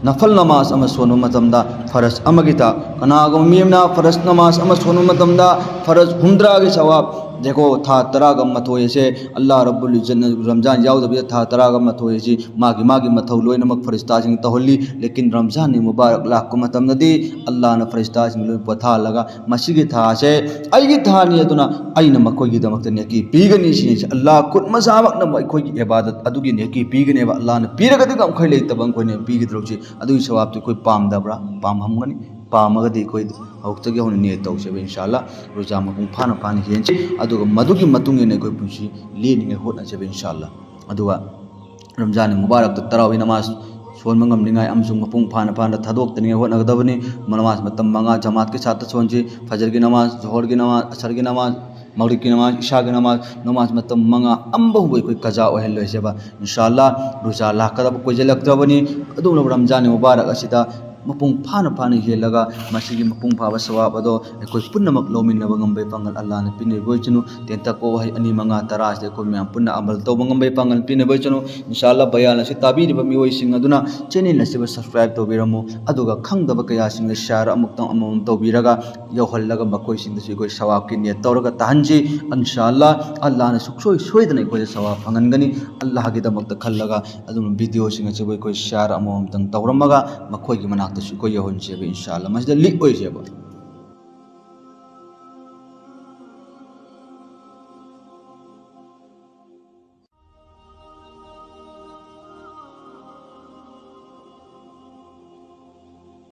ꯅꯐꯜ ꯅꯃꯥꯖ ꯑꯃ ꯁꯣꯟꯕ ꯃꯇꯝꯗ ꯐꯔꯖ ꯑꯃꯒꯤ ꯇ-, ꯀꯅꯥꯒꯨꯝꯕ ꯃꯤ ꯑꯃꯅ ꯐꯔꯖ ꯅꯃꯥꯖ ꯑꯃ ꯁꯣꯟꯕ ꯃꯇꯝꯗ ꯐꯔꯖ ꯍꯨꯝꯗ꯭ꯔꯥꯒꯤ ꯁꯋꯥꯕ, ꯌꯦꯡꯉꯣ, ꯊꯥ ꯇꯔꯥꯒ ꯃꯥꯊꯣꯏ ꯑꯁꯦ ꯑꯜꯂꯥꯍ ꯔꯕꯨꯜ ꯏꯖꯠꯅ ꯔꯝꯖꯥꯟ ꯌꯥꯎꯗꯕꯤꯗ ꯊꯥ ꯇꯔꯥꯒ ꯃꯥꯊꯣꯏ ꯑꯁꯤ ꯃꯥꯒꯤ ꯃꯥꯒꯤ ꯃꯊꯧ ꯂꯣꯏꯅꯃꯛ ꯐꯔꯤꯁꯇꯥꯁꯤꯡ ꯇꯧꯍꯜꯂꯤ꯫ ꯂꯦꯀꯤꯟ ꯔꯝꯖꯥꯟ ꯃꯨꯕꯥꯔꯛ ꯂꯥꯛꯄ ꯃꯇꯝꯗꯗꯤ ꯑꯜꯂꯥꯍꯅ ꯐꯔꯤꯁꯇꯥꯁꯤꯡ ꯂꯣꯏ ꯄꯣꯊꯥꯍꯜꯂꯒ ꯃꯁꯤꯒꯤ ꯊꯥ ꯑꯁꯦ ꯑꯩꯒꯤ ꯊꯥꯅꯤ, ꯑꯗꯨꯅ ꯑꯩꯅ ꯃꯈꯣꯏꯒꯤꯗꯃꯛꯇ ꯅꯦꯀꯤ ꯄꯤꯒꯅꯤ ꯁꯤꯅꯤ꯫ ꯑꯜꯂꯥꯍ ꯈꯨꯠ ꯃꯁꯥꯃꯛꯅ ꯑꯩꯈꯣꯏꯒꯤ ꯏꯕꯥꯗꯠ ꯑꯗꯨꯒꯤ ꯅꯦꯀꯤ ꯄꯤꯒꯅꯦꯕ꯫ ꯑꯜꯂꯥꯍꯅ ꯄꯤꯔꯒꯗꯤ ꯉꯝꯈꯩ ꯂꯩꯇꯕ ꯑꯩꯈꯣꯏꯅ ꯄꯤꯒꯗꯧꯔꯤꯁꯤ꯫ ꯑꯗꯨꯒꯤ ꯁꯋꯥꯕꯇꯨ ꯑꯩꯈꯣꯏ ꯄꯥꯝꯗꯕ꯭ꯔꯥ? ꯄꯥꯝꯂꯝꯒꯅꯤ꯫ ꯄꯥꯝꯃꯒꯗꯤ ꯑꯩꯈꯣꯏ ꯍꯧꯖꯤꯛꯇꯒꯤ ꯍꯧꯅ ꯅꯤꯌꯠ ꯇꯧꯁꯦꯕ, ꯏꯟꯁꯥ ꯑꯜꯂꯥꯍ꯫ ꯔꯣꯖꯥ ꯃꯄꯨꯡ ꯐꯥꯅ ꯐꯥꯅ ꯍꯦꯟꯁꯤ, ꯑꯗꯨꯒ ꯃꯗꯨꯒꯤ ꯃꯇꯨꯡ ꯏꯟꯅ ꯑꯩꯈꯣꯏ ꯄꯨꯟꯁꯤ ꯂꯦꯟꯅꯤꯡꯉꯥꯏ ꯍꯣꯠꯅꯁꯦꯕ, ꯏꯟꯁꯥ ꯑꯜꯂꯥꯍ꯫ ꯑꯗꯨꯒ ꯔꯝꯖꯥꯟ ꯃꯨꯕꯥꯔꯛꯇ ꯇꯔꯥꯋꯤ ꯅꯃꯥꯖ ꯁꯣꯟꯕ ꯉꯝꯅꯤꯡꯉꯥꯏ ꯑꯃꯁꯨꯡ ꯃꯄꯨꯡ ꯐꯥꯅ ꯐꯥꯅ ꯊꯥꯗꯣꯛꯇꯅꯤꯡꯉꯥꯏ ꯍꯣꯠꯅꯒꯗꯕꯅꯤ꯫ ꯅꯃꯥꯖ ꯃꯇꯝ ꯃꯉꯥ ꯖꯃꯥꯠꯀꯤ ꯁꯥꯠꯇ ꯁꯣꯟꯁꯤ꯫ ꯐꯖꯔꯒꯤ ꯅꯃꯥꯖ, ꯖꯣꯍꯔꯒꯤ ꯅꯃꯥꯖ, ꯑꯁꯔꯒꯤ ꯅꯃꯥꯖ, ꯃꯒ꯭ꯔꯤꯕꯀꯤ ꯅꯃꯥꯖ, ꯏꯁꯥꯒꯤ ꯅꯃꯥꯖ, ꯅꯃꯥꯖ ꯃꯇꯝ ꯃꯉꯥ ꯑꯃꯐꯥꯎꯕ ꯑꯩꯈꯣꯏ ꯀꯖꯥ ꯑꯣꯏꯍꯜꯂꯣꯏꯁꯦꯕ꯫ ꯏꯟꯁꯥ ꯑꯜꯂꯥꯍ, ꯔꯣꯖꯥ ꯂꯥꯛꯀꯗꯕ ꯀꯨꯏꯁꯤꯜꯂꯛꯇ꯭ꯔꯕꯅꯤ꯫ ꯑꯗꯨꯒꯨꯝꯂꯕ ꯔꯝꯖꯥꯟ ꯃꯨꯕꯥꯔꯛ ꯑꯁꯤꯗ ꯃꯄꯨꯡ ꯐꯥꯅ ꯐꯥꯅ ꯍꯦꯜꯂꯒ ꯃꯁꯤꯒꯤ ꯃꯄꯨꯡ ꯐꯥꯕ ꯁꯋꯥꯕ ꯑꯗꯣ ꯑꯩꯈꯣꯏ ꯄꯨꯝꯅꯃꯛ ꯂꯧꯃꯤꯟꯅꯕ ꯉꯝꯕꯒꯤ ꯄꯥꯡꯒꯜ ꯑꯜꯂꯥꯍꯅ ꯄꯤꯅꯕ ꯑꯣꯏꯁꯅꯨ꯫ ꯇꯦꯟꯇꯛꯄ ꯋꯥꯍꯩ ꯑꯅꯤ, ꯃꯉꯥ, ꯇꯔꯥ ꯑꯁꯤꯗ ꯑꯩꯈꯣꯏ ꯃꯌꯥꯝ ꯄꯨꯟꯅ ꯑꯃꯜ ꯇꯧꯕ ꯉꯝꯕꯒꯤ ꯄꯥꯡꯒꯜ ꯄꯤꯅꯕ ꯑꯣꯏꯁꯅꯨ꯫ ꯏꯟꯁꯥ ꯑꯜꯂꯥꯍ, ꯕꯌꯥꯟ ꯑꯁꯤ ꯇꯥꯕꯤꯔꯤꯕ ꯃꯤꯑꯣꯏꯁꯤꯡ ꯑꯗꯨꯅ ꯆꯦꯅꯦꯜ ꯑꯁꯤꯕꯨ ꯁꯕꯁꯀ꯭ꯔꯥꯏꯕ ꯇꯧꯕꯤꯔꯝꯃꯨ, ꯑꯗꯨꯒ ꯈꯪꯗꯕ ꯀꯌꯥꯁꯤꯡꯗ ꯁꯤꯌꯥꯔ ꯑꯃꯨꯛꯇꯪ ꯑꯃꯃꯝ ꯇꯧꯕꯤꯔꯒ ꯌꯧꯍꯜꯂꯒ ꯃꯈꯣꯏꯁꯤꯡꯗꯁꯨ ꯑꯩꯈꯣꯏ ꯁꯋꯥꯕꯀꯤ ꯅꯤꯌꯠ ꯇꯧꯔꯒ ꯇꯥꯍꯟꯁꯤ꯫ ꯏꯟꯁꯥ ꯑꯜꯂꯥꯍ, ꯑꯜꯂꯥꯍꯅ ꯁꯨꯡꯁꯣꯏ ꯁꯣꯏꯗꯅ ꯑꯩꯈꯣꯏꯗ ꯁꯋꯥꯕ ꯐꯪꯍꯟꯒꯅꯤ꯫ ꯑꯜꯂꯥꯍꯒꯤꯗꯃꯛꯇ ꯈꯜꯂꯒ ꯑꯗꯨꯝ ꯚꯤꯗꯤꯑꯣꯁꯤꯡ ꯑꯁꯤꯕꯨ ꯑꯩꯈꯣꯏ ꯁꯤꯌꯥꯔ ꯑꯃꯃꯝꯇꯪ ꯇꯧꯔꯝꯃꯒ ꯃꯈꯣꯏꯒꯤ ꯃꯅꯥꯛꯇꯁꯨ ꯑꯩꯈꯣꯏ ꯌꯧꯍꯟꯁꯦꯕ, ꯏꯟꯁꯥ ꯑꯜꯂꯥꯍ꯫ ꯃꯁꯤꯗ ꯂꯤꯛ ꯑꯣꯏꯁꯦꯕ꯫